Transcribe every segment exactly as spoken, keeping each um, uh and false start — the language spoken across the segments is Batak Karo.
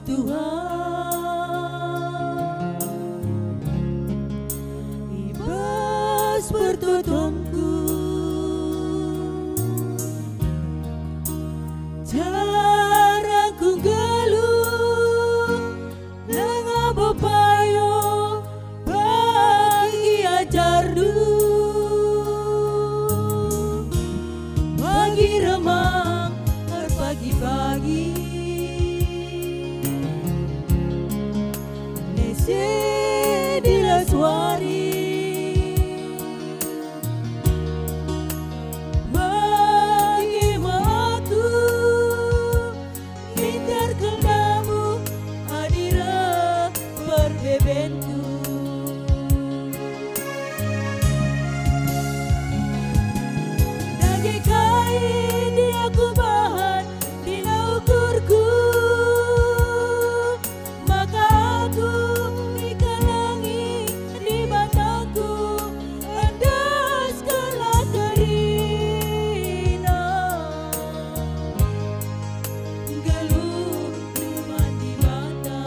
Tuhan, i bas pertotonku, cara ku nggeluh, langa bo payo bagi ajarndu. Bagi remang erpagi-pagi, nese dilas wari. Bagi me aku, minter kelendamu adi reh perbebenku. Dage kai dia kubahan, dina ukurku, maka aku ikelengi Dibataku, endeskenlah kerina. Nggeluhndu man Dibata,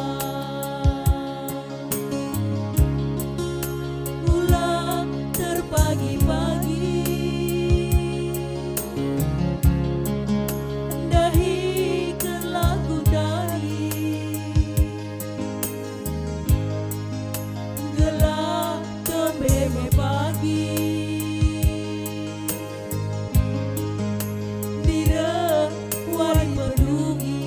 ula terpagi-pagi, ndahikenlah ku ndai, gelah tembe me pagi. Ndireh wari pendungi.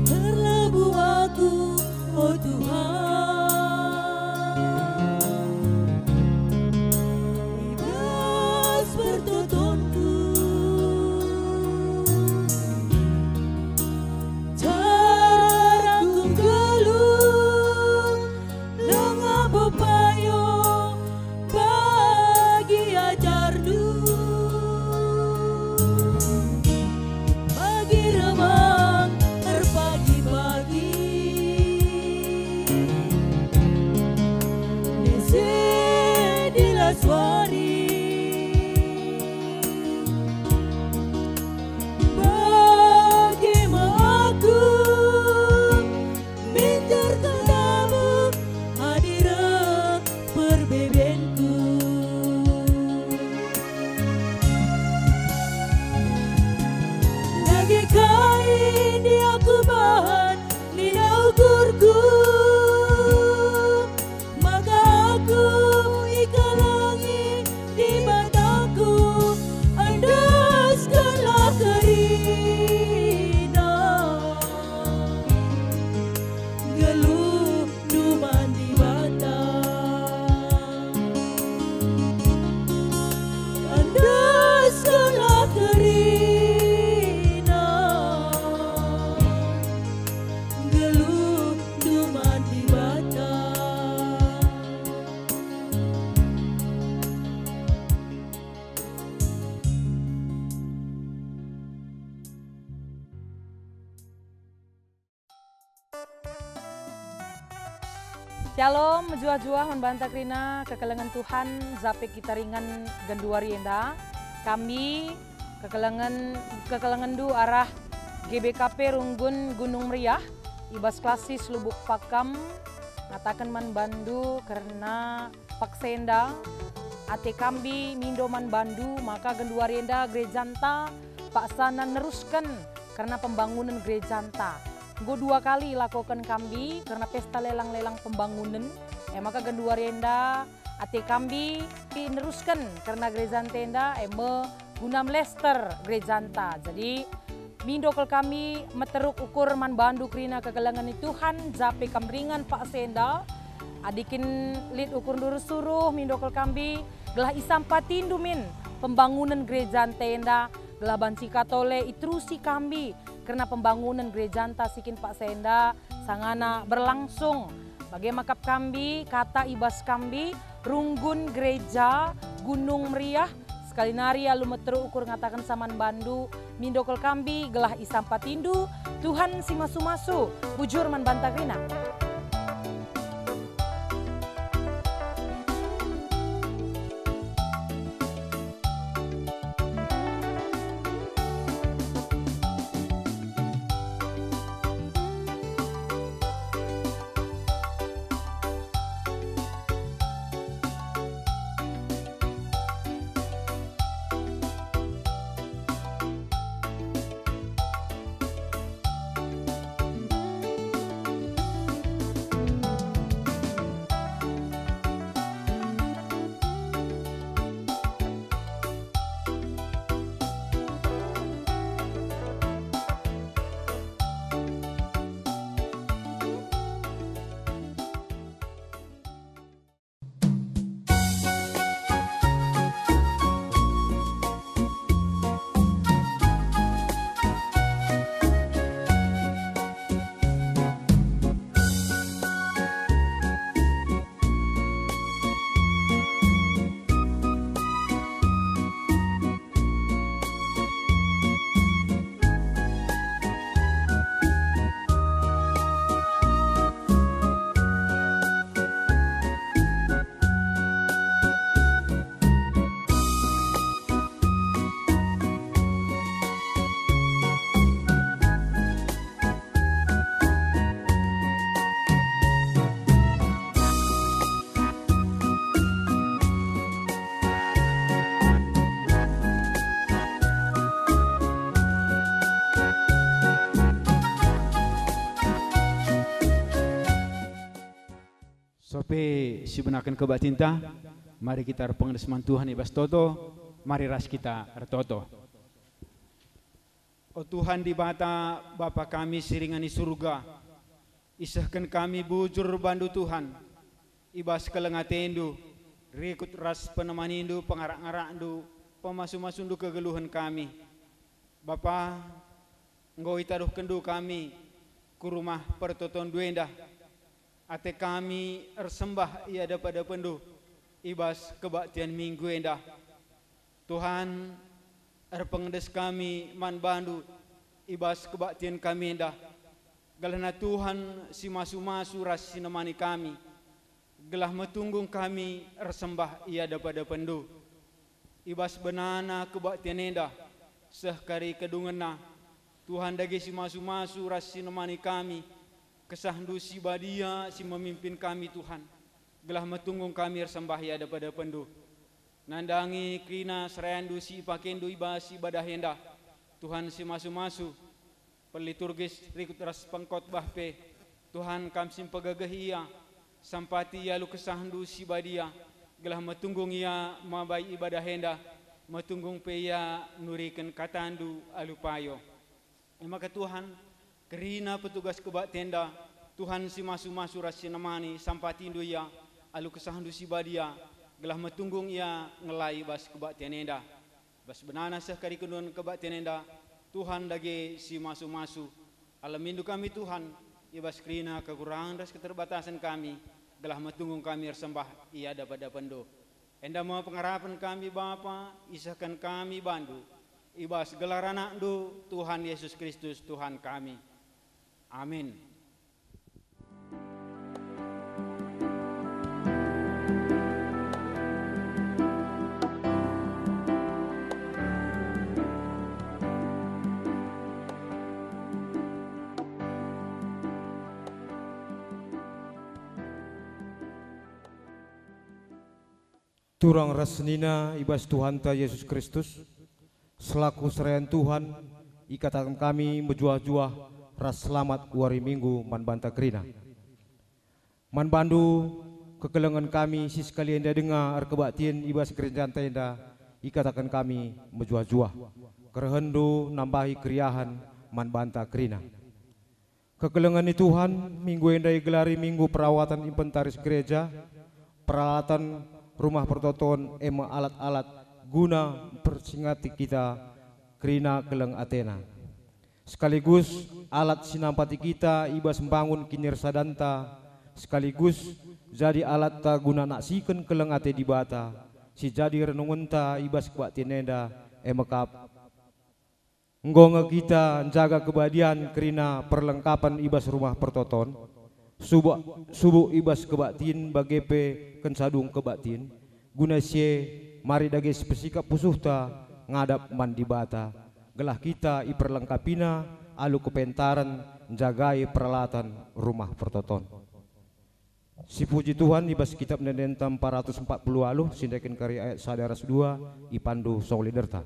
Erlabuh aku, o Tuhan, i bas pertotonku. Cara ku nggeluh, langa bo payo bagi ajarndu. Bagi remang erpagi-pagi, nese dilas wari. Bage me aku minter kelendamu adi reh perbebenku. Dage kai ndia kubahan nina ukurku, maka aku ikelengi Dibataku, endeskenlah kerina. Nggeluhndu man Dibata, endeskenlah kerina. Nggeluhndu man Dibata. Syalom, mejuah-juah man banta kerina kekelengen Tuhan, jape kita ringan genduari enda. Kami kekelengen, kekelengenndu arah G B K P Runggun Gunung Meriah, i bas klasis Lubuk Pakam, ngataken man bandu kerna paksa enda, ate kami mindo man bandu maka genduari enda gerejanta paksana nerusken kerna pembangunen gerejanta. Enggo dua kali ilakoken kami kerna pesta lelang-lelang pembangunen, e maka genduari enda ate kami nerusken kerna gerejanta enda, e me guna melester gerejanta. Jadi, mindo kal kami meteruk ukur man bandu kerina kekelengen ni Tuhan, jape kam ringan paksa enda. Adi kin lit ukurndu ersuruh, mindo kal kami, gelah isampatindu min pembangunen gerejanta enda, Gelah banci ka tole iterusi kambi kerna pembangunen gerejanta si kin paksa enda sangana berlangsung. Bage maka kambi kata i bas kambi runggun gereja Gunung Meriah, sekali nari alu meteruk ukur ngatakenca man bandu, mindo kal kambi gelah isampatindu Tuhan si masu-masu, bujur man banta kerina. Sope sibenaken kebaktinta, mari kita erpengendes man Tuhan i bas toto, mari ras kita ertoto. O Tuhan Dibata, Bapa kami si ringan i Surga, isehken kami bujur bandu Tuhan, i bas keleng atendu, rikut ras penemanindu, pengarak-ngarakndu, pemasu-masundu kegeluhen kami. Bapa, enggo itaruhkenndu kami ku rumah pertotondu enda. Ate kami ersembah i adep-adepenndu i bas kebaktian minggu enda. Tuhan, erpengendes kami man bandu i bas kebaktian kami enda. Gelahna Tuhan si masu-masu ras si nemani kami, gelah metunggung kami ersembah i adep-adepenndu. I bas benana kebaktian enda, seh kari kedungenna, Tuhan dage si masu-masu ras si nemani kami, kesahndu si badia si memimpin kami, Tuhan, gelah metunggung kami ersembah i adep-adepenndu. Nandangi kerina serayandu si ipakendu i bas ibadah enda, Tuhan si masu-masu, peliturgis rikut ras pengkhotbah pe, Tuhan, Kam si mpegegehi ia, sampati ia alu kesahndu si badia, gelah metunggung ia mabai ibadah enda, metunggung pe ia nuriken katandu alu payo. E maka Tuhan, kerina petugas kebaktian enda, Tuhan si masu-masu ras si nemani, sampatindu ia alu kesahndu si badia, gelah metunggung ia ngelai bas kebaktian enda. Bas benana seh kari kedungen kebaktian enda, Tuhan dage si masu-masu. Alamindu kami, Tuhan, i bas kerina kekurangen ras keterbatasen kami, gelah metunggung kami ersembah i adep-adepenndu. Enda me pengarapen kami, Bapa, isehken kami bandu, i bas gelar AnakNdu, Tuhan Yesus Kristus, Tuhan kami. Amin. Turang ras senina i bas Tuhanta Jesus Kristus, selaku serayan Tuhan, ikataken kami mejuah-juah ras selamat wari Minggu man banta kerina. Man bandu, kekelengen kami si sekali enda denga erkebaktin i bas gerejanta enda, ikataken kami mejuah-juah. Kerehenndu nambahi keriahen man banta kerina. Kekelengen ni Tuhan, minggu enda igelari Minggu Perawatan Inventaris Gereja, peralatan Rumah Pertoton e me alat-alat guna mpersingati kita kerina keleng atena. Sekaligus alat si nampati kita i bas mbangun kinirsadanta, sekaligus jadi alatta guna naksiken keleng ate Dibata, si jadi renungenta i bas kebaktin enda, e mekap. Enggo nge kita njaga kebadian kerina perlengkapen i bas Rumah Pertoton, subuk, subuk i bas kebaktin bage pe kenca dung kebaktin, guna si e mari dage sipesikap pusuhta ngadap man Dibata, gelah kita iperlengkapina alu kepentaren njagai peralatan Rumah Pertoton. Sipuji Tuhan, i bas Kitab Ende-enden empat ratus empat puluh waluh, si ndeken kari ayat sada ras dua, ipandu song leaderta.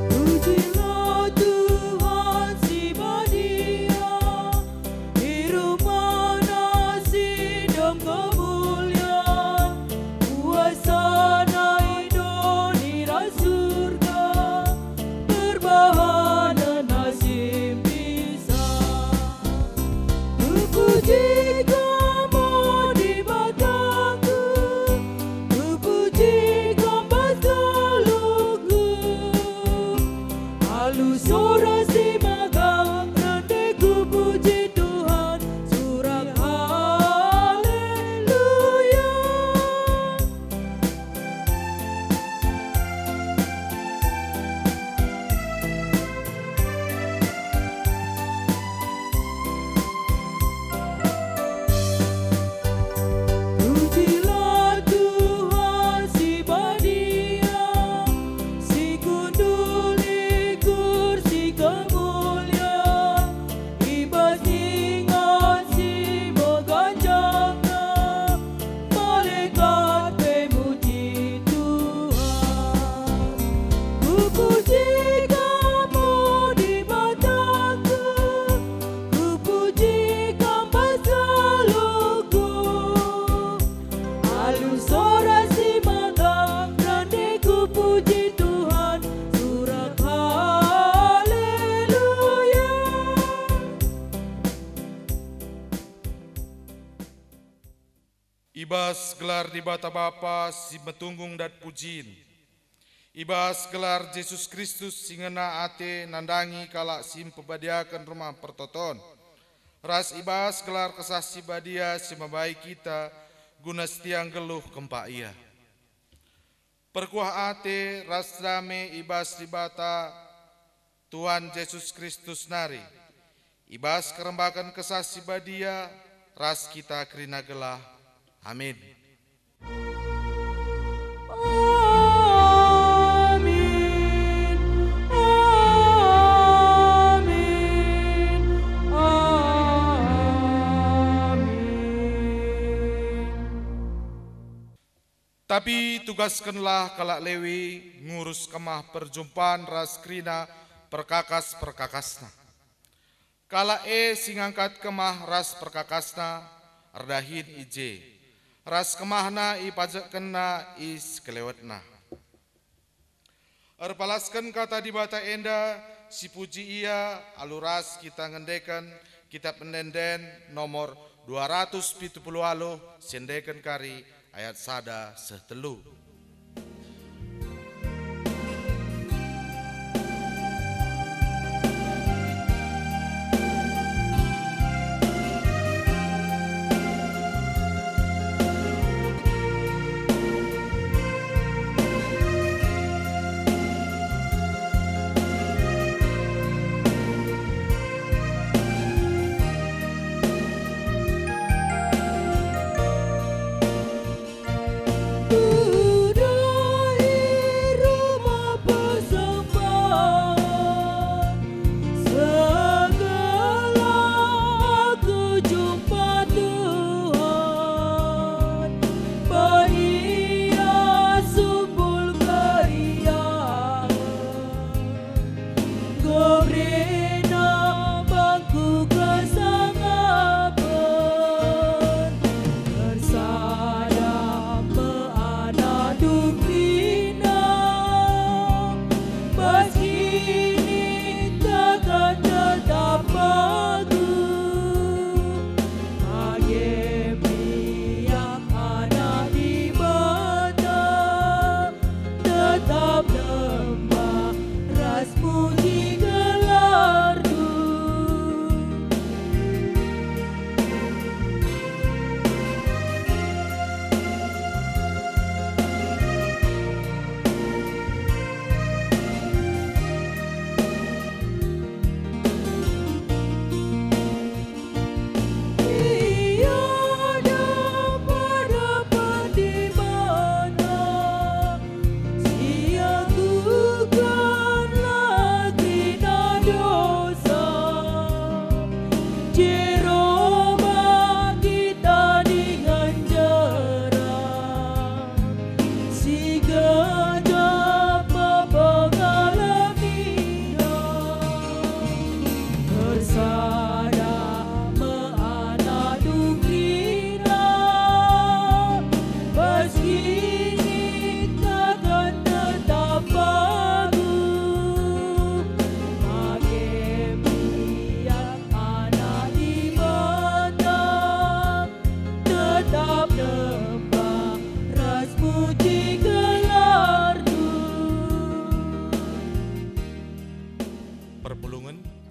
Pujilah Tuhan si badia, i rumahNa si dom kemulian. KuasaNa i doni ras surga, perbahanenNa si mpisah. Kupuji Kam, o Dibatangku, kupuji Kam bas geluhku. Alu sora si megang rende kupuji Tuhan, surak haleluya. Pujilah Tuhan si badia, si kundul i kursi kemulian, i bas ingan si meganjangna, malekat pe muji Tuhan. Kupuji Kam, o Dibatangku, kupuji Kam bas geluhku. Alu sora si megang rende kupuji Tuhan, surak haleluya. I bas gelar Dibata Bapa si metunggung dat pujin, i bas gelar Jesus Kristus si ngena ate nandangi kalak si mpebadiaken Rumah Pertoton, ras i bas gelar Kesah Si Badia si mabai kita guna setia nggeluh kempak Ia. Perkuah ate ras dame i bas Dibata, Tuhan Jesus Kristus nari, i bas kerembaken Kesah Si Badia ras kita kerina gelah. Amin. Amin. Amin. Amin. Tapi tugaskenlah kalak Lewi ngurus kemah perjumpan ras kerina perkakas-perkakasna. Kalak e si ngangkat kemah ras perkakasna erdahin i je, ras kemahna ipajekkenna i sekelewetna. Erpalasken kata Dibata enda, sipuji Ia alu ras kita ngendeken Kitap Ende-enden nomor dua ratus pitu puluh waluh, si endeken kari ayat sada seh telu.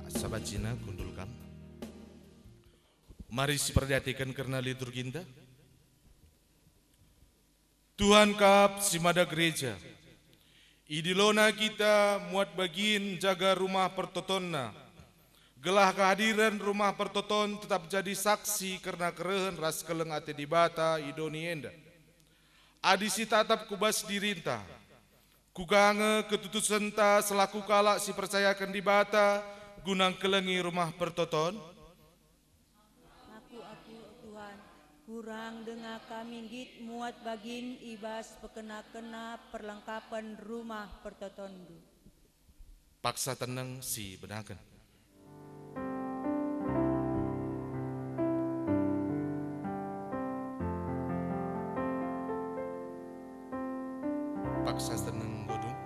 Sabat cina kundulkan. Mari siperdiateken kerna liturginta. Tuhan kap si mada gereja. Idilona kita muat bagin jaga rumah pertotonna, gelah kehadiren rumah pertoton tetap jadi saksi kerna kerehen ras keleng ate Dibata i doni enda. Adi sitatap ku bas dirinta, kuga nge ketutusenta selaku kalak si percayaken Dibata guna ngkelengi rumah pertoton? Aku, aku, Tuhan, kurang denga kami nggit muat bagin i bas pekena-kena perlengkapen rumah pertotonndu. Paksa teneng si benaken. Paksa teneng godung.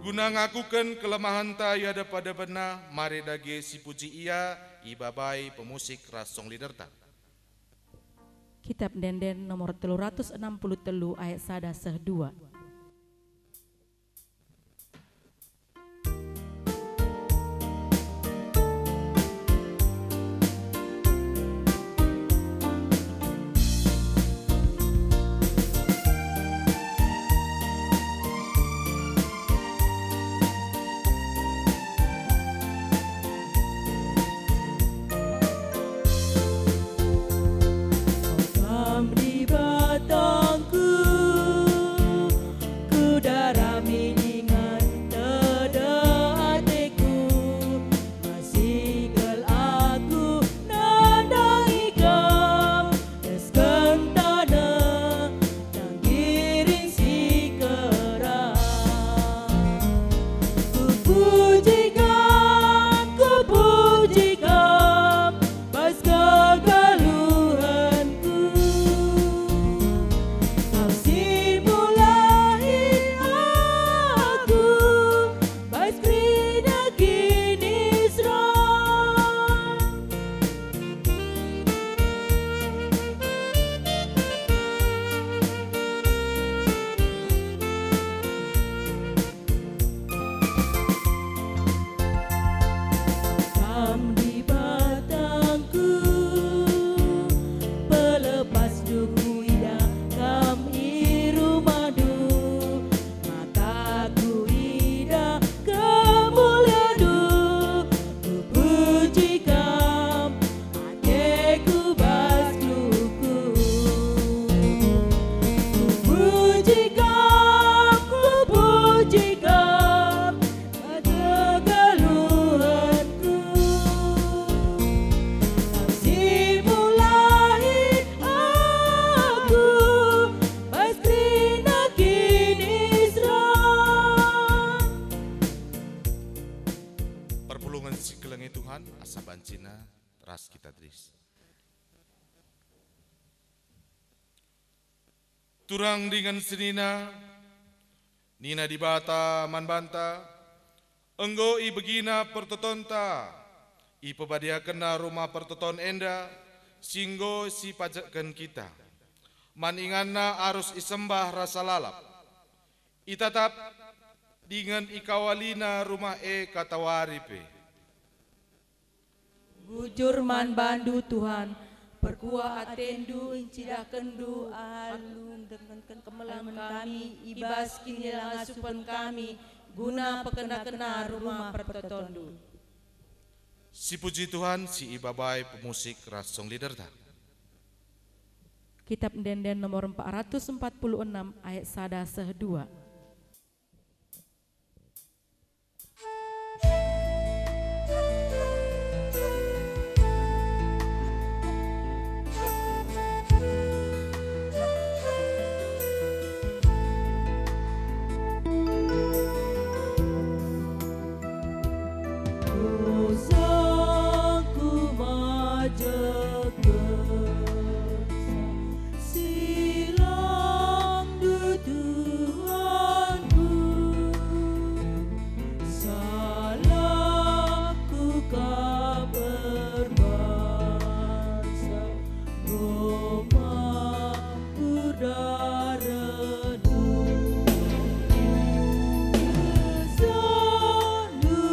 Guna ngakuken kelemahenta i adep-adepenNa, mari dage sipuji Ia, ibabai pemusik ras songliderta. Kitab Ende-enden nomor telu ratus enam puluh telu ayat sada seh dua. Kam Dibatangku, kudarami dingen tedeh ateku, masih kal aku nandangi Kam, esken taneh Tanggiring si kerang. Kupuji Kam, kupuji Kam, bas kegeluhenku. Kam si mulahi aku, bas kerina kiniseran. Kam Dibatangku, pelepasndu kuidah Kam i rumahndu. Maka kuidah kemulianNdu, kupuji Kam, ateku bas geluhku. Kupuji Kam, kupuji Kam, kegeluhenku. Kam si mulahi aku, bas kerina kiniseran. Perpulungen si kelengi Tuhan, asa bancina ras kita tedis. Turang dingen senina, nina Dibata man banta, enggo ibegiNa pertotonta, ipebadiakenNa rumah pertoton enda, si enggo sipajekken kita. Man inganNa arus isembah rasa lalap. Itatap dingen ikawalina rumah e katawari pe. Bujur man bandu, Tuhan, perkuah atendu, icidahkenndu alu ndengenken kemelengen kami i bas kinilangasupen kami guna pekena-kena rumah pertotonNdu. Sipuji Tuhan, si ibabai pemusik ras songliderta. Kitab Ende-enden nomor empat ratus empat puluh enam ayat sada seh dua. Dosaku majek Silang Tuhanku, salahku kap erbangsa, enggo mampur darenNdu. Kesandu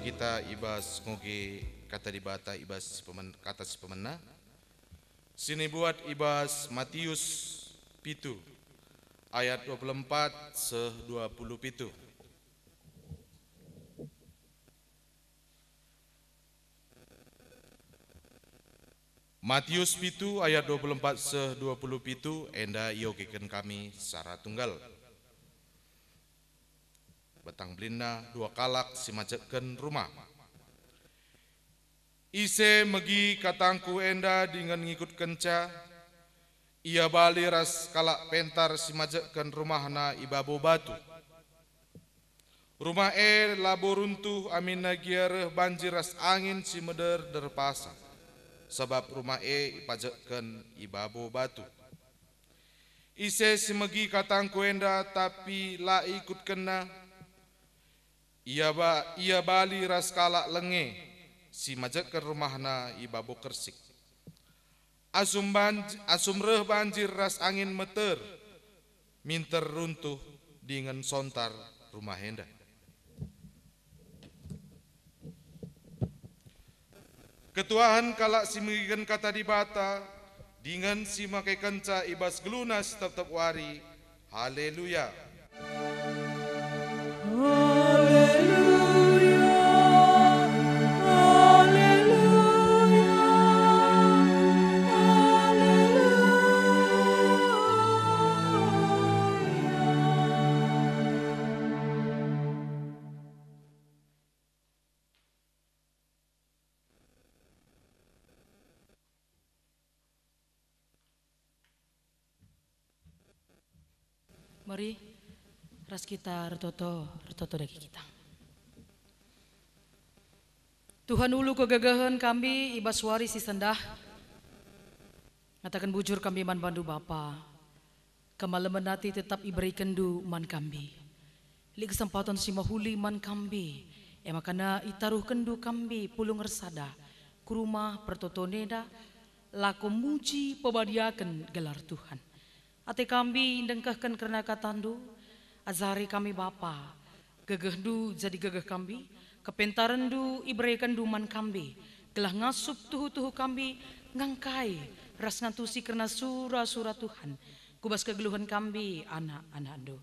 Kita i bas ngoge Kata Dibata i bas si pemen-, kata si pemena, sinibuat i bas Matius pitu ayat dua puluh empat seh dua puluh pitu. Matius pitu ayat dua puluh empat seh dua puluh pitu enda iogeken kami secara tunggal. Batang belinna dua kalak si majekken rumah. Ise megi katangku enda dingen ngikutkenca, ia bali ras kalak pentar si majekken rumahna i babo batu. Rumah e labo runtuh aminna gia reh banjir ras angin si meder derpasa, sabap rumah e ipajekken i babo batu. Ise si megi katangku enda tapi la ikutkenna, ia ba-, ia bali ras kalak lenge si majekken rumahna i babo kersik. Asum banj-, asum reh banjir ras angin meter, minter runtuh dingen sontar rumah enda. Ketuahen kalak si megiken Kata Dibata dingen si makekenca i bas geluhna si tep-tep wari. Haleluya! Mari, ras kita ertoto, ertoto dage kita. Tuhan, ulu kegegehen kami i bas wari si sendah. Ngataken bujur kami man bandu, Bapa. Kemalemen ate tetap iberekenndu man kami. Lit kesempaten si mehuli man kami, e maka itaruhkenndu kami pulung ersada ku rumah pertoton enda, lako muji pebadiaken gelar Tuhan. Ate kami ndengkehken kerna katandu, ajari kami Bapa, gegehndu jadi gegeh kami, kepentarenndu iberekenndu man kami, gelah ngasup tuhu-tuhu kami ngangkai ras ngantusi kerna sura-sura Tuhan, ku bas kegeluhen kami anak-anakndu.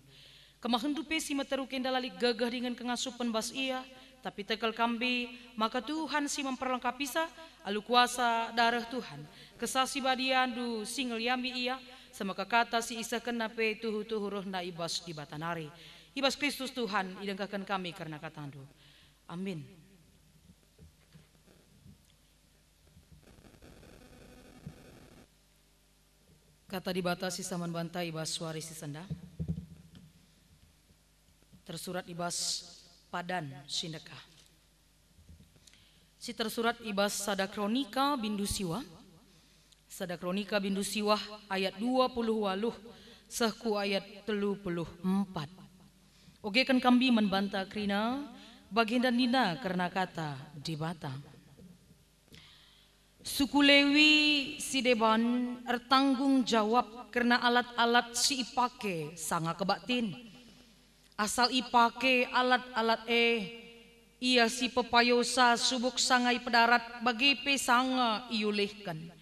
Kemahenndu pe si meteruk enda la lit gegeh dingen kengasupen bas ia, tapi tekel kami maka Tuhan si memperlengkapisa alu kuasa dareh Tuhan, Kesah Si Badiandu si ngeliami ia, semaka kata si isehkenna pe tuhu-tuhu rehna i bas Dibata nari. I bas Kristus Tuhan idengkehken kami kerna katandu. Amin. Kata Dibata si sama banta i bas wari si sendah tersurat i bas Padan si Ndekah. Si tersurat i bas sada Kronika bindu siwah, sada Kronika bindu siwah ayat dua puluh waluh seh ku ayat telu puluh empat. Ogeken kami man banta kerina, bagenda nina kerna Kata Dibata. Suku Lewi si deban ertanggung jawab kerna alat-alat si ipake sanga kebaktin. Asal ipake alat-alat e, ia si pepayosa subuk sanga ipedarat bage pe sanga iulihken.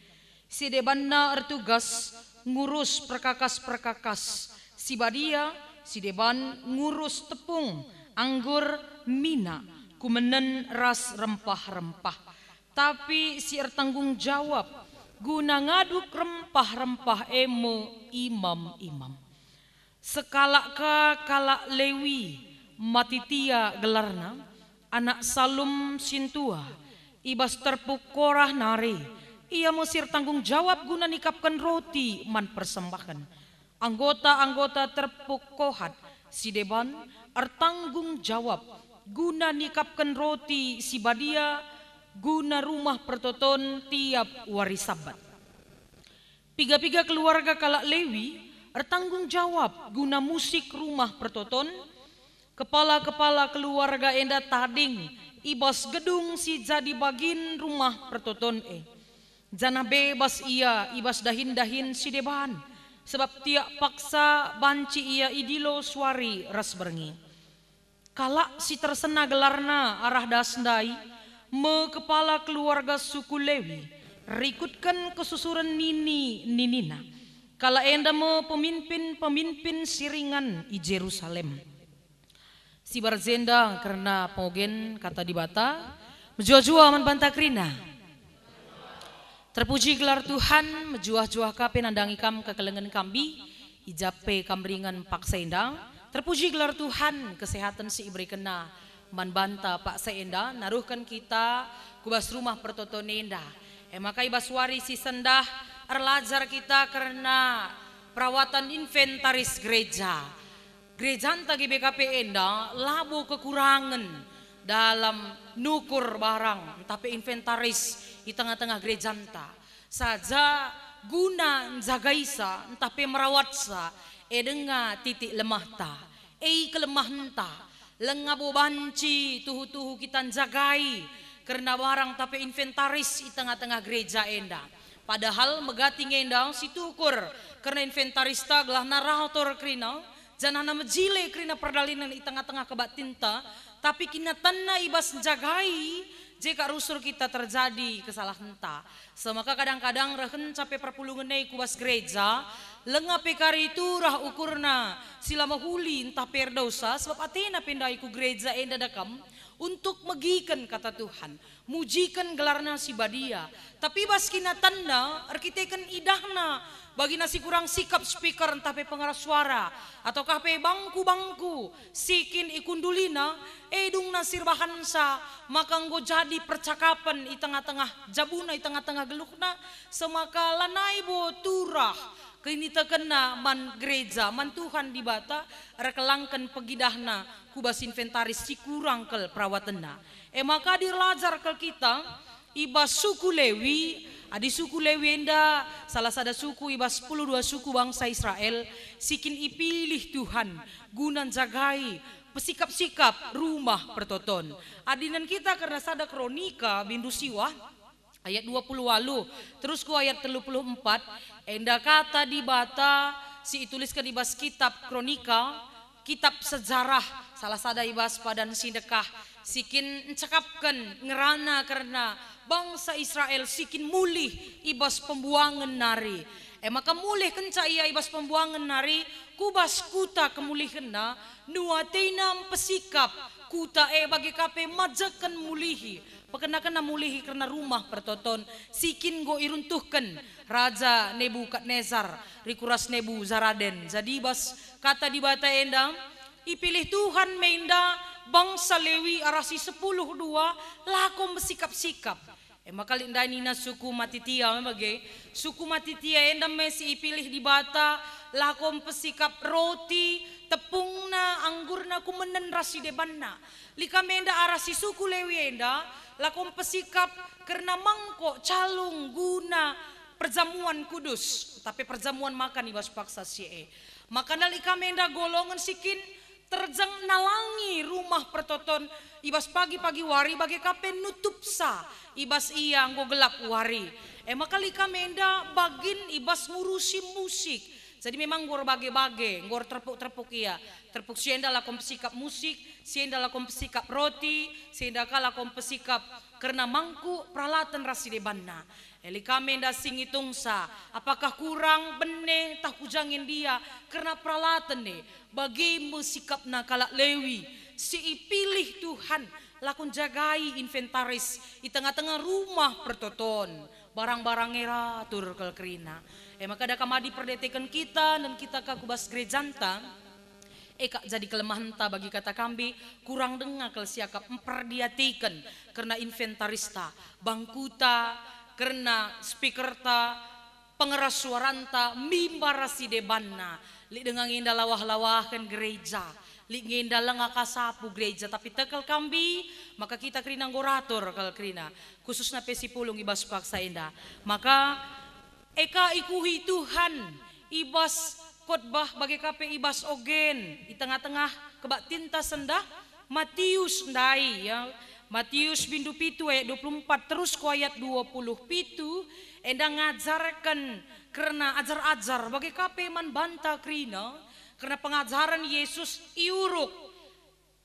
Si debanna ertugas ngurus perkakas-perkakas si badia, si deban ngurus tepung, anggur, minak, kumenen ras rempah-rempah. Tapi si ertanggung jawab guna ngaduk rempah-rempah e me imam-imam. Sekalak ka kalak Lewi, Matitia gelarna, anak Salum sintua, i bas terpuk Korah nari, ia me si ertanggung jawab guna nikapken roti man persembahen. Anggota-anggota terpuk Kohat si deban ertanggung jawab guna nikapken roti si badia guna rumah pertoton tiap wari Sabat. Piga-piga keluarga kalak Lewi ertanggung jawab guna musik rumah pertoton. Kepala-kepala keluarga enda tading i bas gedung si jadi bagin rumah pertoton e, janah bebas ia i bas dahin-dahin si deban, sabap tiap paksa banci ia idilo suari ras berngi. Kalak si tersena gelarna arah das ndai me kepala keluarga suku Lewi, rikutken kesusuren nini-ninina. Kalak enda me peminpin-peminpin si ringan i Jerusalem. Si bas enda kerna pengogen Kata Dibata, mejuah-juah man banta kerina. Terpuji gelar Tuhan, mejuah-juah ka pe nandangi kam kekelengen kami, i ja pe kam ringan paksa enda. Terpuji gelar Tuhan, kesehatan si iberekenNa man banta paksa enda, naruhken kita ku bas rumah pertoton enda. E maka i bas wari si sendah erlajar kita kerna perawatan inventaris gereja. Gerejanta G B K P enda labo kekurangen dalam nukur barang ntah pe inventaris i tengah-tengah gerejanta. Saja guna njagaisa ntah pe merawatsa, e denga titik lemahta, e kelemahenta. Langa bo banci tuhu-tuhu kita njagai kerna barang ntah pe inventaris i tengah-tengah gereja enda. Padahal megati nge enda si tukur kerna inventarista gelah narator kerina, janahna mejile kerina perdalanen i tengah-tengah kebaktinta, tapi kinatanna i bas njagai, je kap rusur kita terjadi kesalahenta. Semaka kadang-kadang rehen cape perpulungen e ku bas gereja, langa pe kari turah ukurna si la mehuli ntah pe erdosa, sebab atena pe ndai ku gereja enda dekam untuk megiken Kata Tuhan, mujiken gelarNa si badia. Tapi bas kinatanna, erkiteken idahna, bagina si kurang sikap speaker ntah pe pengeras suara, ataukah pe bangku-bangku si kin ikundulina, e dungna si erbahansa maka enggo jadi percakapen i tengah-tengah jabuna, i tengah-tengah geluhna, semaka lanai bo turah kinitekenna man gereja, man Tuhan Dibata, erkelangken pegidahna ku bas inventaris si kurang kal perawatenna. E maka adi erlajar kal kita i bas suku Lewi, adi suku Lewi enda salah sada suku i bas sepuluh dua suku bangsa Israel si kin ipilih Tuhan guna njagai pesikap-sikap rumah pertoton. Adi nen kita kerna sada Kronika bindu siwah, ayat dua puluh waluh, terus ku ayat telu puluh empat, enda Kata Dibata si itulisken i bas kitab Kronika, kitab sejarah, salah sada i bas padan si ndekah, si kin ncakapken ngerana kerna bangsa Israel si kin mulih i bas pembuangen nari. E maka mulih kenca ia i bas pembuangen nari, ku bas kuta kemulihenna, nuateina mpesikap kuta e bage ka pe majeken mulihi. Pekena-kena mulihi kerna rumah pertoton si kin enggo iruntuhken Raja Nebukadnesar rikuras Nebuzaraden. Jadi bas Kata Dibata enda, ipilih Tuhan me enda bangsa Lewi arah si sepuluh dua lako mbesikap-sikap. E maka lit ndai nina suku Matitia me bage, suku Matitia enda me si ipilih Dibata lako mpesikap roti, tepungna, anggurna, kumenen ras si debanna. Lit ka me enda arah si suku Lewi enda lako mpesikap kerna mangkok, calung guna perjamuan kudus, tapi perjamuan makan i bas paksa si e. Maka lit ka me enda golongen si kin terjeng nalangi rumah pertoton i bas pagi-pagi wari bage ka pe nutupsa i bas ia enggo gelap wari. E maka lit ka me enda bagin i bas ngurusi musik. Jadi memang enggo erbage-bage, enggo erterpuk-terpuk ia. Terpuk si enda lako mpesikap musik, si enda lako mpesikap roti, si enda ka lako mpesikap kerna mangkuk, peralatan ras si debanna. E lit ka me enda si ngitungsa, apakah kurang, bene, tah ku ja nge ndia kerna peralatan e. Bage me sikapna kalak Lewi si ipilih Tuhan lako njagai inventaris i tengah-tengah rumah pertoton. Barang-barang e ratur kal kerina. E maka adi kam adi perdeteken kita nen kita ka ku bas gerejanta, e kap jadi kelemahenta bagi kata kambi, kurang denga kal siakap mperdiateken kerna inventarista, bangkuta, kerna speakerta, pengeras suaranta, mimbar ras si debanna. Lit denga nge enda lawah-lawahen gereja, lit nge enda langa ka sapu gereja, tapi tekel kambi, maka kita kerina enggo ratur kal kerina, khususna pe si pulung i bas paksa enda. Maka e ka ikuhi Tuhan i bas khotbah bage ka pe i bas ogen i tengah-tengah kebaktinta sendah, Matius ndai, ya. Matius bindu pitu ayat dua puluh empat terus ku ayat dua puluh pitu, enda ngajarken kerna ajar-ajar bage ka pe man banta kerina, kerna pengajaren Yesus iuruk.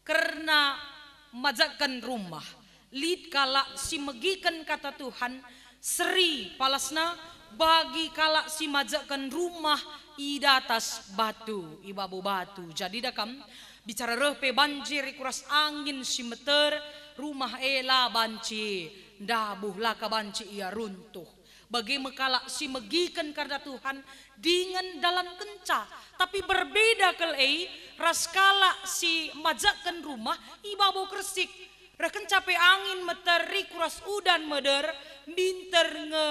Kerna majaken rumah, lit kalak si megiken kata Tuhan, seri palasna bagi kalak si majaken rumah i datas batu, i babo batu. Jadi da kam, bicara reh pe banjir, ikuras angin si meter, rumah e la banci ndabuh, la ka banci ia runtuh. Bage me kalak si megiken kata Tuhan dingen dalankenca. Tapi berbeda kal e ras kalak si majaken rumah i babo kersik. Reh kenca pe angin meter, ikuras udan meder, minter nge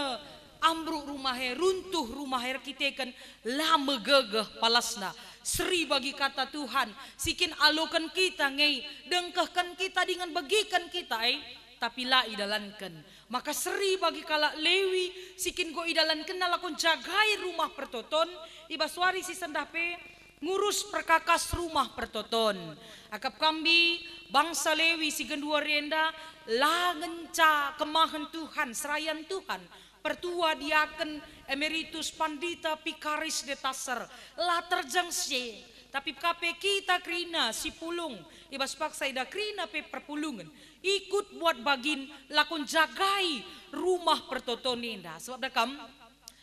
ambruk rumah e, runtuh rumah e erkiteken la megegeh palasna. Seri bagi kata Tuhan, si kin aloken kita nge, dengkehken kita dingen begiken kita e, tapi la idalanken. Maka seri bagi kalak Lewi si kin enggo idalankenna lako njagai rumah pertoton, i bas wari si sendah pe ngurus perkakas rumah pertoton. Akap kami bangsa Lewi si genduari enda la ngenca kemahen Tuhan, serayan Tuhan, pertua, diaken, emeritus, pandita, pikaris, detaser, la terjeng si e. Tapi kape kita kerina si pulung, i bas paksa enda kerina pe perpulungen, ikut buat bagin lako njagai rumah pertoton enda. Sebab da kam,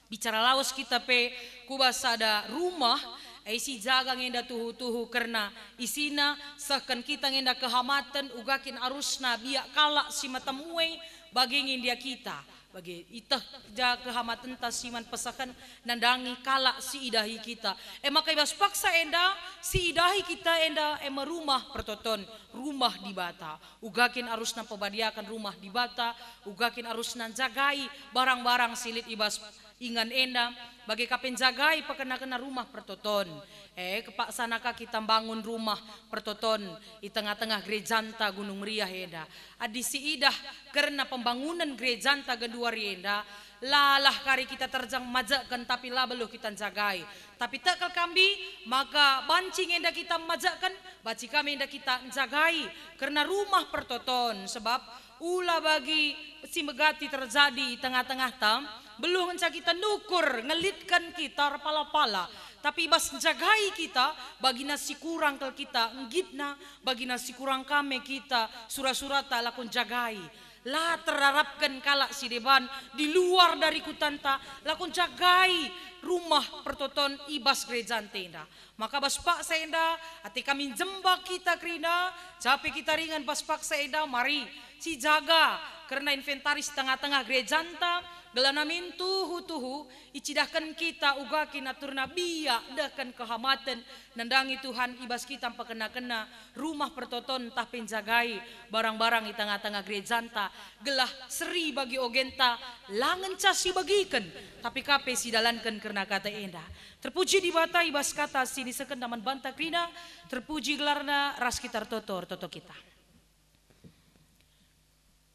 bicara lawes kita pe ku bas sada rumah, e si jaga nge enda tuhu-tuhu kerna isina, sehken kita nge enda kehamaten, uga kin arusna biak kalak si metemue, bage nge ndia kita. Bage, iteh ja kehamatenta si man pesehen nandangi kalak si idahi kita. E maka i bas paksa enda, si idahi kita enda e me rumah pertoton, rumah Dibata. Uga kin arusna pebadiaken rumah Dibata, uga kin arusna njagai barang-barang si lit i bas ingan enda, bage ka pe njagai pekena-kena rumah pertoton. E, kepaksana ka kita mbangun rumah pertoton i tengah-tengah gerejanta Gunung Meriah enda. Adi si idah kerna pembangunen gerejanta genduari enda, lalah kari kita terjeng majaken tapi la beluh kita njagai. Tapi tek kal kami, maka banci nge enda kita majaken, banci kami enda kita njagai kerna rumah pertoton, sebab ula bagi si megati terjadi i tengah-tengahta, beluh ngenca kita nukur ngelitken kita erpala-pala, tapi i bas njagai kita, bagina si kurang kal kita nggitna, bagina si kurang ka me kita sura-surata lako njagai. La terarapken kalak si deban di luar dari kutanta, lako njagai rumah pertoton i bas gerejanta enda. Maka bas paksa enda, ate kami njemba kita kerina, jape kita ringan bas paksa enda, mari sijaga kerna inventaris tengah-tengah gerejanta, gelah namin tuhu-tuhu icidahken kita uga kin aturna biak dehken kehamaten nandangi Tuhan i bas kita mpekena-kena rumah pertoton ntah pe njagai barang-barang i tengah-tengah gerejanta, gelah seri bagi ogenta la ngenca sibegiken, tapi ka pe sidalanken kerna kata enda. Terpuji Dibata i bas kata si nisekenNa man banta kerina, terpuji gelarNa, ras kita ertoto, ertoto kita.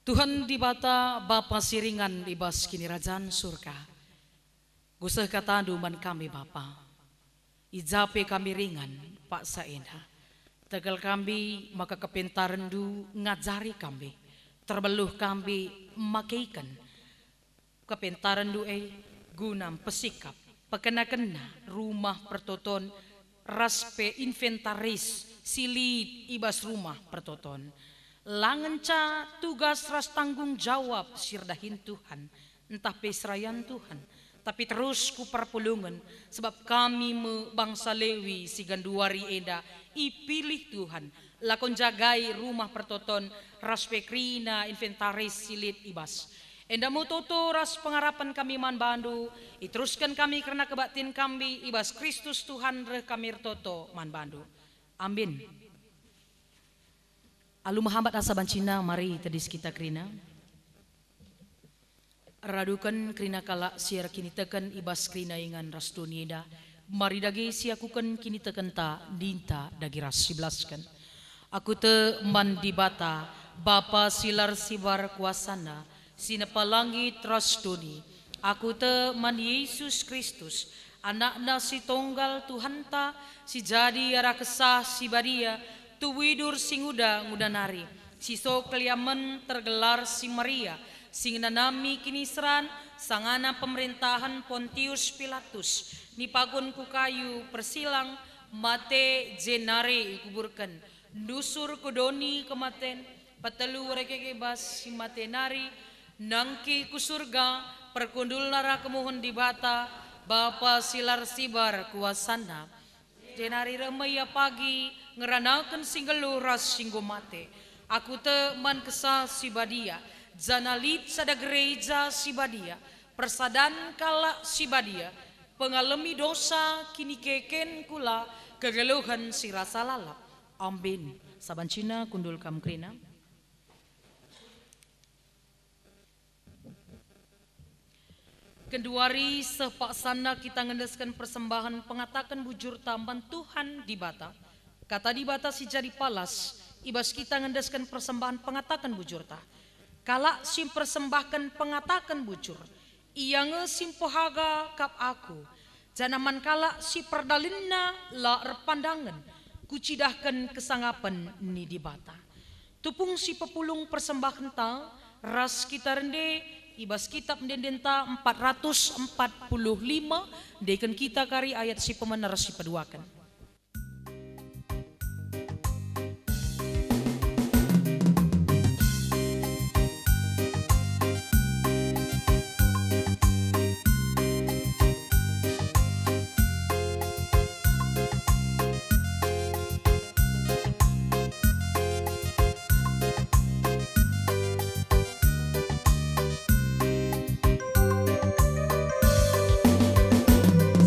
Tuhan Dibata, Bapa si ringan i bas Kinirajan Surga, guseh kataNdu man kami, Bapa. I ja pe kami ringan paksa enda. Tegel kami maka kepentarenNdu ngajari kami, terbeluh kami makeiken kepentarenNdu e guna mpesikap pekena-kena rumah pertoton ras pe inventaris si lit i bas rumah pertoton. La ngenca tugas ras tanggung jawab si erdahin Tuhan, ntah pe serayan Tuhan, tapi terus ku perpulungen, sebab kami me bangsa Lewi si genduari enda ipilih Tuhan, lako njagai rumah pertoton ras pe kerina inventaris si lit i bas. Enda me toto ras pengarapen kami man baNdu, iterusken kami kerna kebaktin kami i bas Kristus Tuhan reh kami ertoto man baNdu. Amin. Alu mehambat asa bancina, mari tedis kita kerina. Raduken kerina kalak si erkiniteken i bas kerina ingan ras doni enda, mari dage siakuken kinitekenta, ninta dage ras sibelasken. Aku tek man Dibata, Bapa si la ersibar kuasaNa, si nepa langit ras doni. Aku tek man Jesus Kristus, AnakNa si Tonggal Tuhanta, si jadi arah Kesah Si Badia, tubuh idur si nguda-nguda nari, si so keliamen tergelar si Maria, si ngenanami kiniseran sangana pemerentahen Pontius Pilatus, nipagun ku kayu persilang, mate, jenari ikuburken. Ndusur ku doni kematen, petelu rekeke bas si mate nari, nangkih ku Surga, perkundulna ras kemuhen Dibata, Bapa si la ersibar kuasaNa. Jenari reh me Ia pagi ngeranaken si nggeluh ras si enggo mate. Aku tek man Kesah Si Badia, janah lit sada gereja si badia, persadan kalak si badia, pengalemi dosa, kinikeken kula, kegeluhen si rasa lalap. Amin. Sabancina kundul kam kerina. Genduari seh paksanna kita ngendesken persembahen pengataken bujurta man Tuhan Dibata. Kata Dibata si jadi palas i bas kita ngendesken persembahen pengataken bujurta. Kalak si mpersembahken pengataken bujur, ia nge si mpehaga kap aku, janah man kalak si perdalinna la erpandangen, kucidahken kesangapen ni Dibata. Tupung si pepulung persembahenta ras kita rende i bas Kitap Ende-endenta empat ratus empat puluh lima, endeken kita kari ayat si pemena ras si peduaken.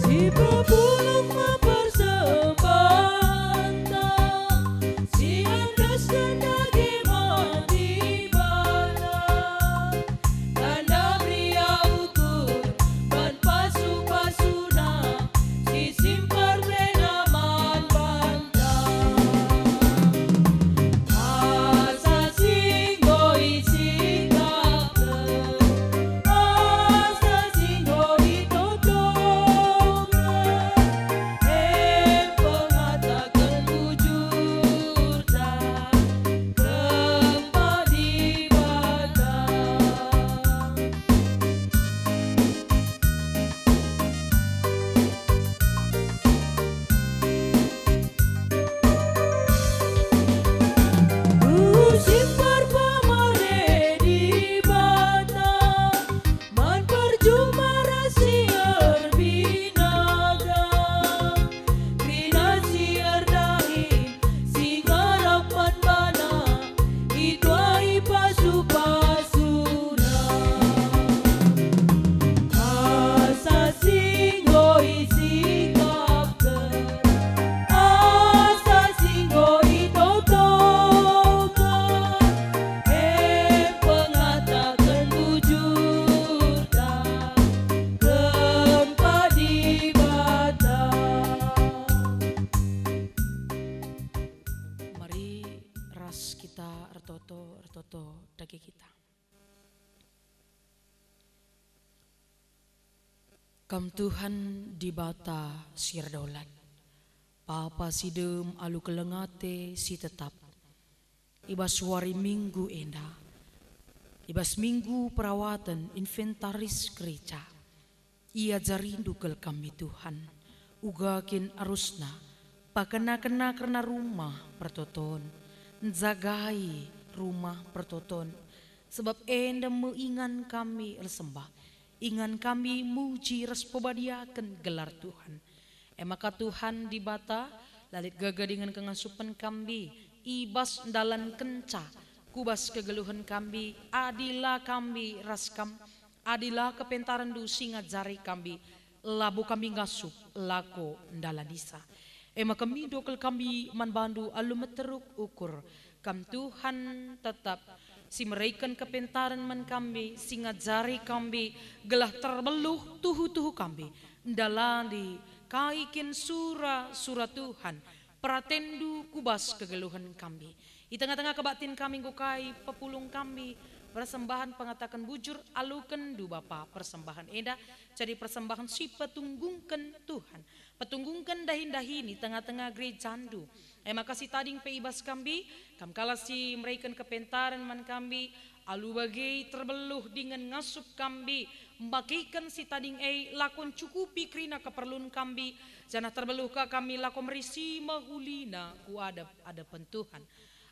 Si pepulung me persembahenta, si ngandesken dage man Dibata. Tanda meriah ukur ban pasu-pasuNa, si simper permena man banta. Asa si enggo isikapken, asa si enggo itotoken, e pengataken bujurta, kempak Dibata. Ku simper pemere Dibata, man perjuma ras si erbinaga, kerina si erdahin, si ngarap man baNa, ituai pasu-pasuNa. Asa si enggo isikapken, asa si enggo itotoken, e pengataken bujurta, kempak Dibata. Mari ras kita ertoto, ertoto dage kita. Kam Tuhan Dibata si erdolat, Bapa si dem alu keleng ate si tetap, i bas wari Minggu enda, i bas Minggu Perawaten Inventaris Gereja, iajarindu kal kami, Tuhan, uga kin arusna pakena-kena kerna rumah pertoton, njagai rumah pertoton, sebab enda me ingan kami ersembah, ingan kami muji ras pebadiaken gelar Tuhan. E maka Tuhan Dibata, la lit gegedingen kengasupen kami i bas ndalankenca ku bas kegeluhen kami, adi la kami ras Kam, adi la kepentarenndu si ngajari kami, labo kami ngasup lako ndalanisa. E maka mindo kal kami man bandu alu meteruk ukur, Kam Tuhan tetap, si mereken kepentaren man kami, si ngajari kami, gelah terbeluh tuhu-tuhu kami, ndalani kai kin sura-sura Tuhan, peratenNdu ku bas kegeluhen kami. I tengah-tengah kebaktin kami enggo kai pepulung kami, Persembahen pengataken bujur, alukenndu Bapa persembahen enda jadi persembahen si petunggungken Tuhan, petunggungken dahin-dahin i tengah-tengah gerejandu. E maka si tading pe i bas kami, kam kalak si mereken kepentaren man kami, alu bage terbeluh dingen ngasup kami, mbagiken si tading e lako ncukupi kerina keperlun kami, janah terbeluh ka kami lako merisi mehulina ku adep-adepen Tuhan.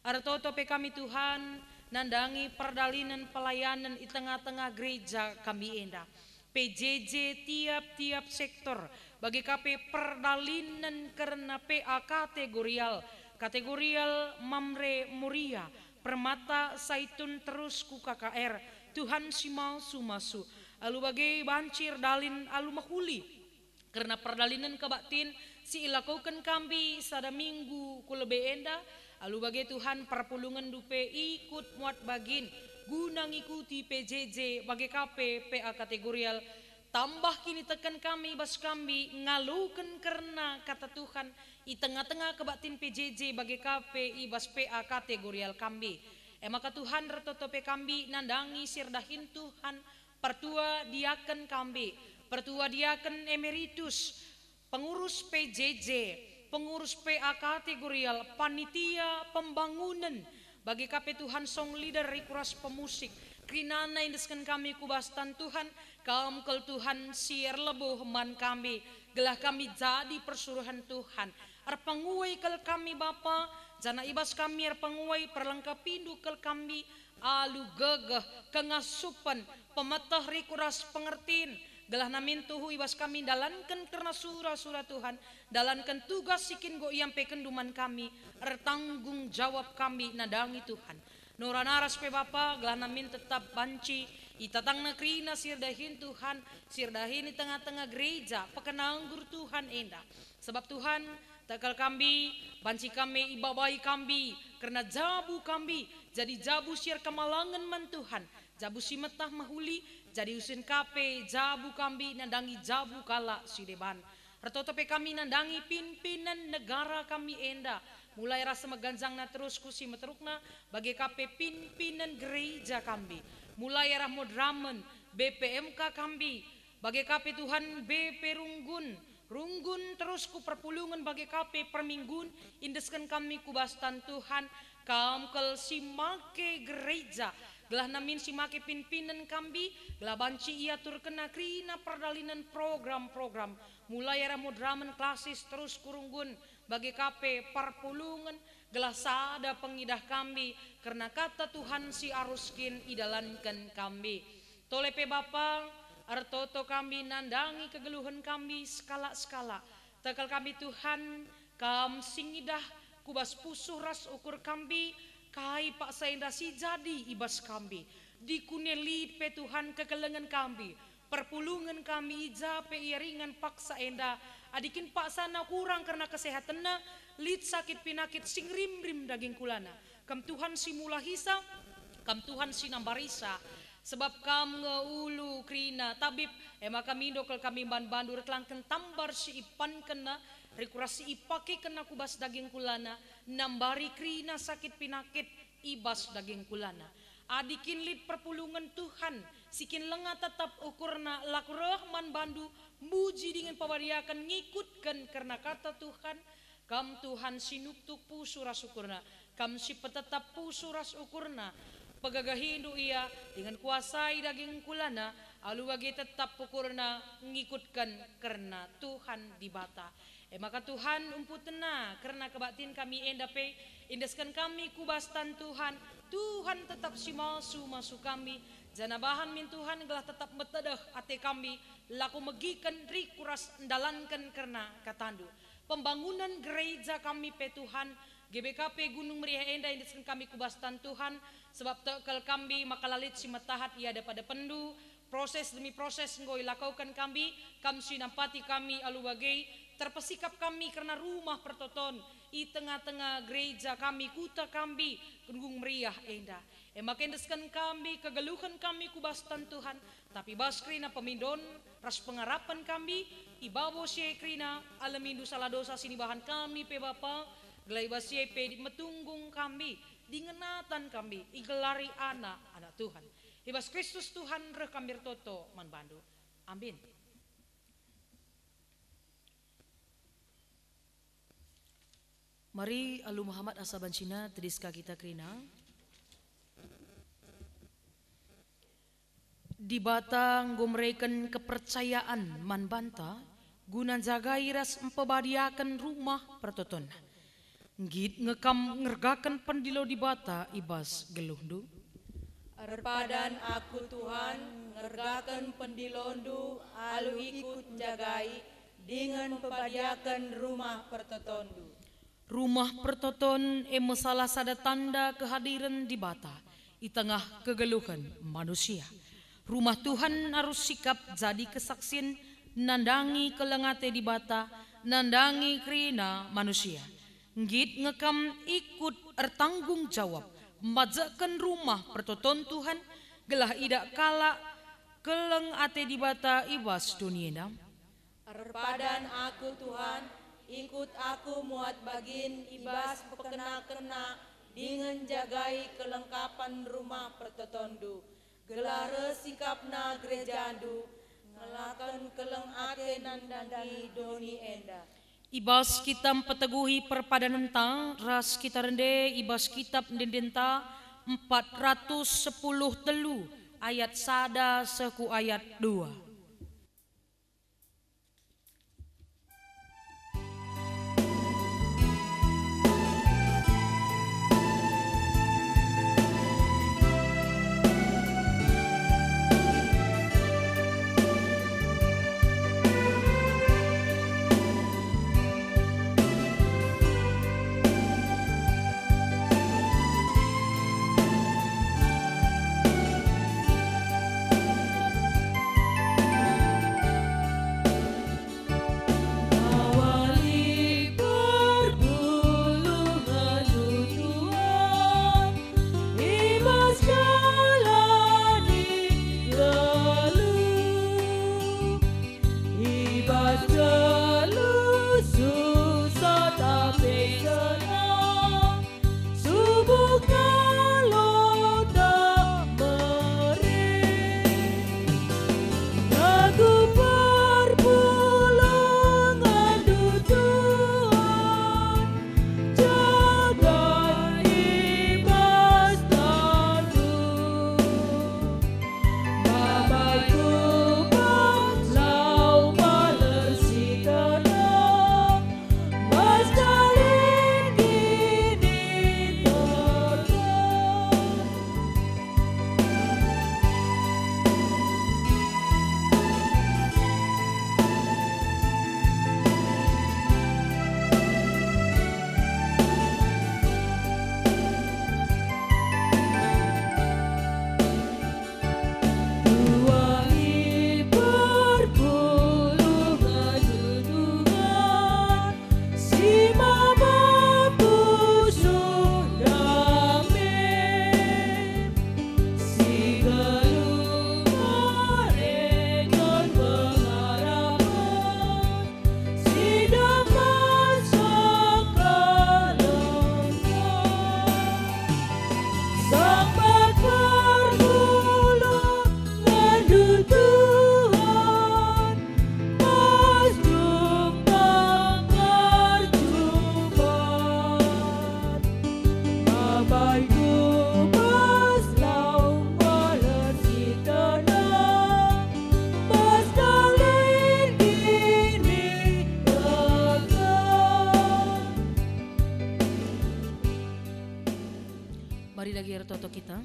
Ertoto pe kami, Tuhan, nandangi perdalinen pelayanen i tengah-tengah gereja kami enda. P J J tiap-tiap sektor, bage ka pe perdalinen kerna P A kategorial, kategorial Mamre Moria, Permata Saitun terus ku K K R, Tuhan si masu-masu, alu bage banci erdalin alu mehuli. Kerna perdalinen kebaktin si ilakoken kami sada minggu ku lebe enda, alu bage Tuhan perpulungenndu pe ikut muat bagin, guna ngikuti P J J bage ka pe P A kategorial, tambah kiniteken kami i bas kami ngaloken kerna kata Tuhan i tengah-tengah kebaktin P J J bage ka pe i bas P A kategorial kami. E maka Tuhan, ertoto pe kami nandangi si erdahin Tuhan, pertua diaken kami, pertua diaken emeritus, pengurus P J J, pengurus P A kategorial, panitia pembangunen, bage ka pe Tuhan song leader ras pemusik, kerinana iendesken kami ku bas tan Tuhan, Kam kal Tuhan si erlebuh man kami, gelah kami jadi persuruhen Tuhan. Erpenguai kal kami Bapa, janah i bas kami erpenguai perlengkapindu kal kami alu gegeh, kengasupen, pemeteh rikut ras pengertin, gelah namin tuhu i bas kami ndalanken kerna sura-sura Tuhan, ndalanken tugas si kin enggo iampekenndu man kami, ertanggung jawab kami nandangi Tuhan. Nora naras pe Bapa, gelah namin tetap banci itatangna kerina si erdahin Tuhan, si erdahin i tengah-tengah gereja, pekena anggur Tuhan enda. Sebab Tuhan, tak kal kami, banci kami ibabai kami, kerna jabu kami, jadi jabu si erkemalangen man Tuhan, jabu si metah mehuli, jadi usin ka pe jabu kami nandangi jabu kalak si deban. Ertoto pe kami nandangi pinpinen negara kami enda, mulai ras meganjangna terus ku si meterukna, bage ka pe pinpinen gereja kami, mulai arah moderamen, B P M K kami, bage ka pe Tuhan B P runggun, runggun terus ku perpulungen bage ka pe perminggun, iendesken kami ku bas tan Tuhan, Kam kal si make gereja, gelah namin si make pinpinen kami, gelah banci iaturkenna kerina perdalinen program-program, mulai arah moderamen klasis terus ku runggun, bage ka pe perpulungen, gelah sada pengidah kami kerna kata Tuhan si arus kin idalanken kami. Tole pe Bapa, ertoto kami nandangi kegeluhen kami sekalak-sekalak. Tekel kami Tuhan, Kam si ngidah ku bas pusuh ras ukur kami, kai paksa enda si jadi i bas kami. Dikune lit pe Tuhan kekelengen kami, perpulungen kami i ja pe ia ringan paksa enda, adi kin paksana kurang kerna kesehatenna, lit sakit pinakit si ngerimrim daging kulana. Kam Tuhan si mulahisa, Kam Tuhan si nambarisa, sebab Kam nge ulu kerina tabib, e maka mindo kal kami man bandu erkelangken tambar si ipankenna, rikut ras si ipakekenna ku bas daging kulana, nambari kerina sakit pinakit i bas daging kulana. Adi kin lit perpulungen Tuhan, si kin langa tetap ukurna lako reh man bandu, muji dingen pabariaken ngikutken kerna kata Tuhan, Kam Tuhan si nuktuk pusuh ras ukurna, Kam si petetap pusuh ras ukurna, pegegehindu ia, dingen kuasai daging kulana, alu bage tetap ukurna ngikutken kerna Tuhan Dibata. E maka Tuhan, umputenna kerna kebaktin kami enda pe, iendesken kami ku bas tan Tuhan, Tuhan tetap si masu-masu kami, janah bahan min Tuhan gelah tetap metedeh ate kami, lako megiken rikut ras ndalanken kerna katandu. Pembangunen gereja kami pe Tuhan, G B K P Gunung Meriah enda iendesken kami ku bas tan Tuhan, sebab tekel kami maka la lit si metahat i adep-adepenndu, proses demi proses enggo ilakoken kami, Kam si nampati kami alu bage, terpesikap kami kerna rumah pertoton i tengah-tengah gereja kami, kuta kami, Gunung Meriah enda. E maka iendesken kami kegeluhen kami ku bas tan Tuhan, tapi bas kerina pemindon ras pengarapen kami, i babo si e kerina alemindu salah dosa si nibahan kami pe Bapa, gelah i bas si e pe metunggung kami, dingen natan kami igelari anak-anak Tuhan. I bas Kristus Tuhan reh kami ertoto man bandu. Amin. Mari alu mehamat asa bancina tedis ka kita kerina. Dibata enggo mereken kepercayaan man banta guna njagai ras mpebadiaken rumah pertotonna. Nggit nge kam ngergaken pendilo Dibata i bas geluhndu? Erpadan aku, Tuhan, ngergaken pendilondu alu ikut njagai dingen mpebadiaken rumah pertotondu. Rumah pertoton e me salah sada tanda kehadiren Dibata i tengah kegeluhen manusia. Rumah Tuhan arus sikap jadi kesaksin nandangi keleng ate Dibata, nandangi kerina manusia. Nggit nge kam ikut ertanggung jawab majekken rumah pertoton Tuhan, gelah idah kalak keleng ate Dibata i bas doni enda? Erpadan aku, Tuhan, ikut aku muat bagin i bas pekena-kena dingen njagai kelengkapen rumah pertotondu, gelah reh sikapna gerejandu ngelaken keleng ate nandangi doni enda. I bas kita mpeteguhi perpadanenta ras kita rende i bas kitab ende-endenta empat ratus sepuluh telu ayat sada seh ku ayat dua. Awali perpulungenndu, Tuhan, i bas jalani geluh, i bas geluh susah tapi senang. Subuk ngalo tak mere. Lagu perpulungenndu, Tuhan, jaga i bas tandu. Babai ku bas lau baler si tenang, bas jalin kiniteken. Tuangi perpulungenndu, Tuhan, si maba pusuh dame, si geluh mereken pengharapen. Sidah masak kalengka, sambat perpulungenndu, Tuhan, bas jumpa erjumpa. Babai ku bas lau baler si tenang, bas jalin kiniteken. Mari dage ertoto kita.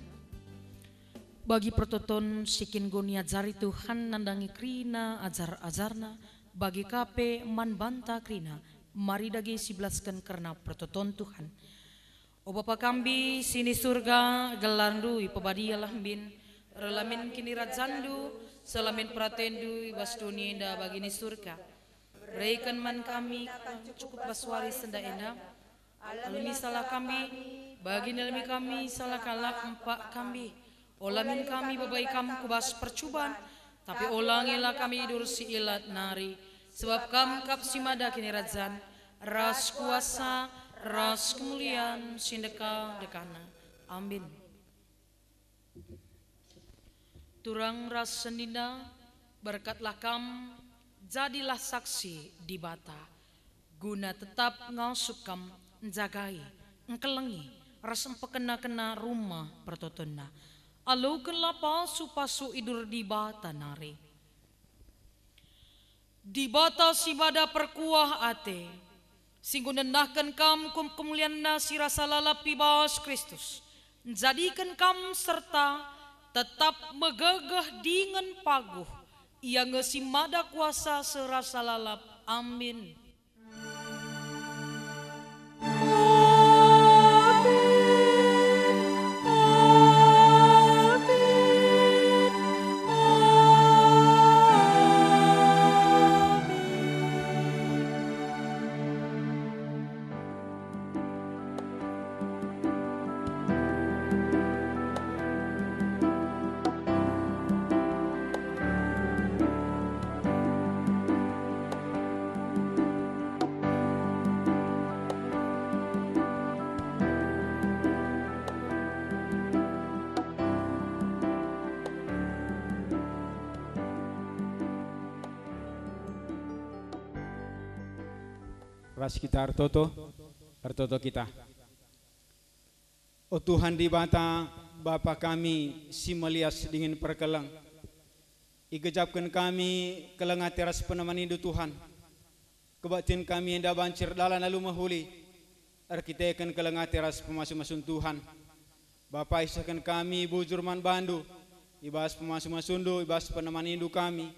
Bagi pertoton si kin enggo niajari Tuhan nandangi kerina ajar-ajarNa, bage ka pe man banta kerina, mari dage sibelasken kerna pertoton Tuhan. O Bapa kami si ni Surga, gelarNdu ipebadialah min, reh la min kinirajanNdu, seh la min peratenNdu i bas doni enda bagi ni Surga. Bereken man kami kata cukup bas wari si enda-enda. Alemi salah kami, bagi nalemi kami salah kalak empak kami. Ola min kami babai Kam ku bas percuban, tapi ola nge la kami idur si ilat nari. Sebab Kam kap si mada kinirajan, ras kuasa, ras kemulian si ndeka-ndekana. Amin. Turang ras senina, berkatlah kam, jadilah saksi Dibata, guna tetap ngasup kam njagai, engkelengi, ras mpekena-kena rumah pertotonNa. Alokenlah pasu-pasu idur Dibata nari. Dibata si mada perkuah ate, si enggo nendahken kam ku kemulianNa si rasa lalap i bas Kristus, njadiken kam serta tetap megegeh dingen paguh, Ia nge si mada kuasa seh rasa lalap. Amin. Ras kita ertoto, ertoto kita. O Tuhan Dibata, Bapa kami si melias dingen perkeleng, igejapken kami keleng ate ras penemanindu Tuhan. Kebaktin kami enda banci erdalan alu mehuli, erkiteken keleng ate ras pemasu-masun Tuhan. Bapa, isehken kami bujur man bandu, i bas pemasu-masundu, i bas penemanindu kami,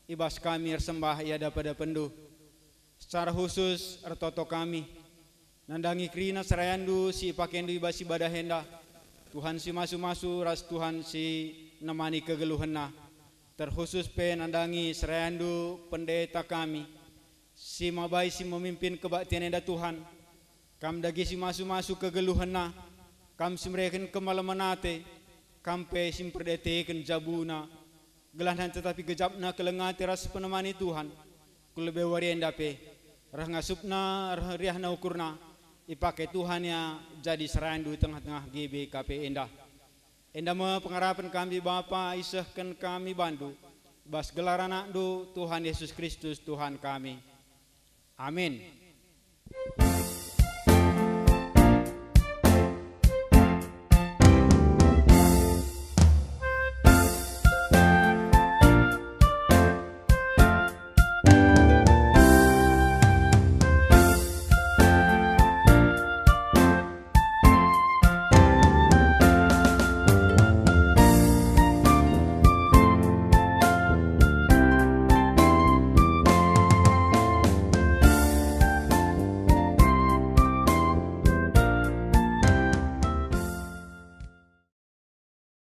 i bas kami ersembah i adap-adapenndu. Secara khusus ertoto kami, nandangi kerina serayandu si ipakendu i bas ibadah enda, Tuhan si masu-masu ras Tuhan si nemani kegeluhenna. Terkhusus pe nandangi serayandu pendeta kami, si mabai si memimpin kebaktin enda Tuhan. Kam dage si masu-masu kegeluhenna, kam si mereken kemalemen ate, kam pe si mperdeteken jabuna, gelah nai tetapi gejapna keleng ate ras penemani Tuhan, ku lebe wari enda pe, reh ngasupna, reh riahna ukurna, ipake Tuhan ia jadi serayandu i tengah-tengah G B K P enda. Enda me pengarapen kami Bapa, isehken kami bandu, bas gelar AnakNdu, Tuhan Yesus Kristus, Tuhan kami. Amin.